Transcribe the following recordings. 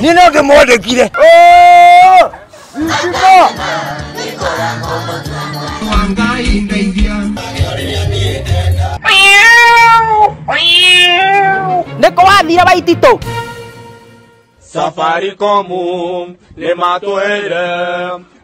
Niĩ no ndĩmwandĩkire. Nĩkũ wathire Waititũ? Safaricom nĩ matũheire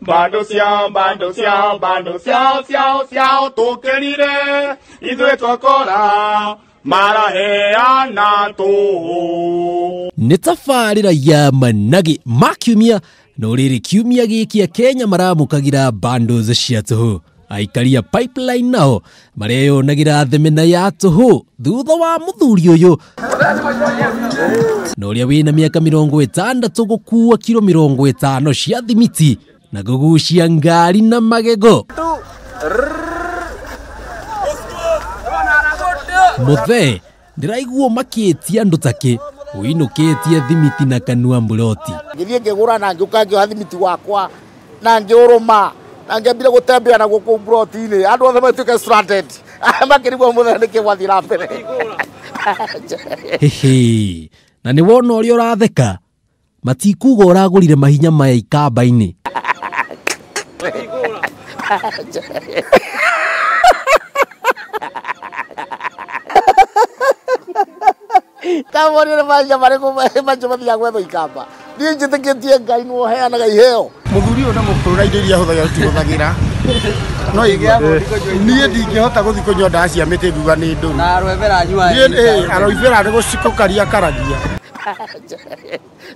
bando ciao bando ciao bando ciao ciao ciao tũkĩrire ithuĩ twakora maraheana tũhũ. Nĩ tabarĩra ya managĩ ma kiumia no rĩrĩ kiumia gĩkĩ Kenya maramũkagĩra bundles cia tũhũ. Aikaria pipeline nao mareyonagĩra themena ya tũhũ thutha wa mũthuri ũyũ na ũrĩa wĩna mĩaka 60 gũkua kiro 50 cia thimiti na kũgucia ngari na magego. Mũthee ndĩraiguo makĩtia andũ takĩ ũinũkĩtie thimiti na kanua mburoti. Ngĩthiĩ ngĩgũra na ngĩũka ngĩoha thimiti wakwa na ngĩũrũma na ngĩambire gũtembea naguo kũu mburoti-inĩ andũ othe matuĩke stranded makĩrigwo mũthee nĩkĩ gwathiĩ na mbere. Hĩhĩ, na nĩ wona ũrĩa ũratheka matikuga ũragũrire mahinya maya ikamba-inĩ. Kamorire mahinya marĩkũ macio mathiaga gwetha ikamba. Niĩ njĩtĩkĩtie Ngai nĩwe ũheanaga iheo. Mũthuri ũyũ na mũkũrũ na indo iria ahũthagĩra tũtihũthagĩra. No niĩ ndingĩhota gũthiĩ kũnyua ndawa cia mĩtĩ nguga nĩ ndũrũ. Na aloe anyuaga. Niĩ aloe vera nĩ gũcikũkaria karagia.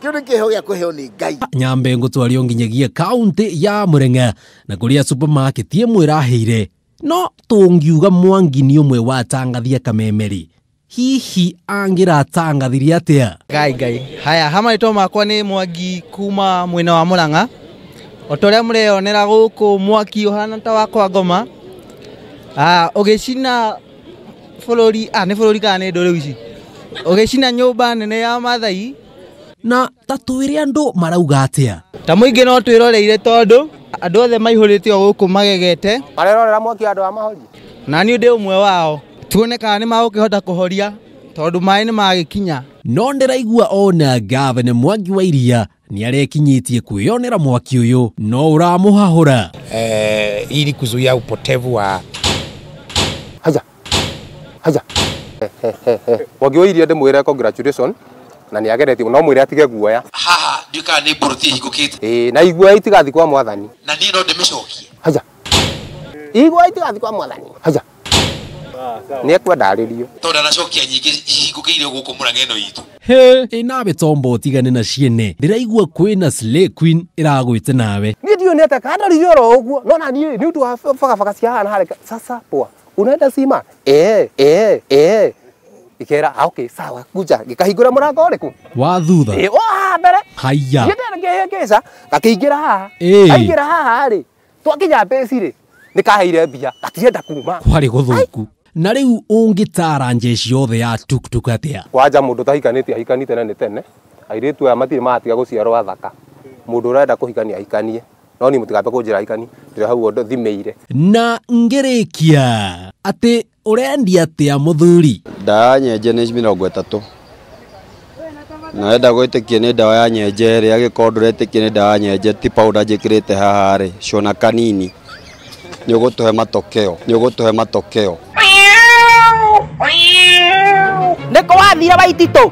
Kĩu nĩ kĩheo gĩa kũheo nĩ Ngai. Nyambe ngũtwario nginyagia kaunti ya Murang'a na kũrĩa supermarket ĩmwe ĩraheire no tũngiuga Mwangi nĩ ũmwe wa atangathia Kamemeri. Hihi angĩratangathirie atĩa? Ngai Ngai. Haya, ha marĩtwa makwa nĩ Mwangi kuma mwena wa Murang'a. O ta ũrĩa mũreyonera gũkũ mwaki ũhana ta wa kwa ngoma. Ũgĩcina bũrũri, nĩ bũrũri kana nĩ ndũrĩu ici? Ũgĩcina nyũmba nene ya Maathai. Na ta twĩre andũ marauga atĩa? Ta mũingĩ no twĩroreire tondũ andũ othe maihũrĩte o gũkũ magegete. Marerorera mwaki andũ a mahoria. Na niĩ ndĩ ũmwe wao. Tuone kana nĩ magũkĩhota kũhoria tondũ maĩ nĩ magĩkinya. No ndĩraigua ona gavana Mwangi wa Iria nĩ arekinyĩtie kwĩyonera mwaki ũyũ no ũramũhahũra. Ili kuzuia upotevu wa haja haja. Mwangi wa Iria ndĩmwĩre congratulation na nĩ ageretie no mwĩre atige guoya. Haha ndiũĩ kana nĩ mburoti ĩhingũkĩte. Ĩĩ na iguoya itigathiĩ kwa mwathani. Na niĩ no ndĩmĩcokie. Haja. Iguoya itigathiĩ kwa mwathani. Haja. Nĩ ekwenda arĩrio. Tondũ anacokia nyingĩ cihingũkĩire gũkũ Murang'a ĩno itũ. He, ĩ nawe tombo ũtigane na ciene. Ndĩraigua kwĩna Slay Queen ĩragwĩte nawe. Niĩ ndiũĩ nĩ atĩa kana ndorire oro ũguo no na niĩ nĩ ũndũ wa bagabaga cia haha na harĩa. Sasa poa. Unaenda sima? Ikera, okay, sawa, kuja. Gĩkahingũra mũrango ũrĩkũ? Wa thutha. Ĩ, wa haha mbere. Haiya. Niĩ ngĩhĩngĩca, gakĩingĩra haha. Aingĩra haha rĩ, twakinya base rĩ, nĩ kaheire mbia, gatirenda kuma. Kwarĩ gũthũku. Na rĩu ũngĩtara njeci yothe ya tuktuk atĩa? Kwanja mũndũ ũtahikanĩtie ahikanĩte na nĩ tene. Airĩtu aya matirĩ maratiga gũciarwo athaka. Mũndũ ũrenda kũhikania ahikanie. No niĩ mũtikambe kũnjĩra ahikanie, ndĩrĩ hau ũndũ thimĩire. Na ngĩrĩkia atĩ ũrendia atĩa mũthuri? Ndawa ya nyenje nĩ 30. Na wenda gwĩtĩkia nĩ ndawa ya nyenje rĩ, angĩkorwo ndũretĩkia nĩ ndawa ya nyenje ti powder njĩkĩrĩte haha rĩ, cũna kanini. Nĩ ũgũtũhe matokeo, nĩ ũgũtũhe matokeo. Nĩkũ wathire Waititũ?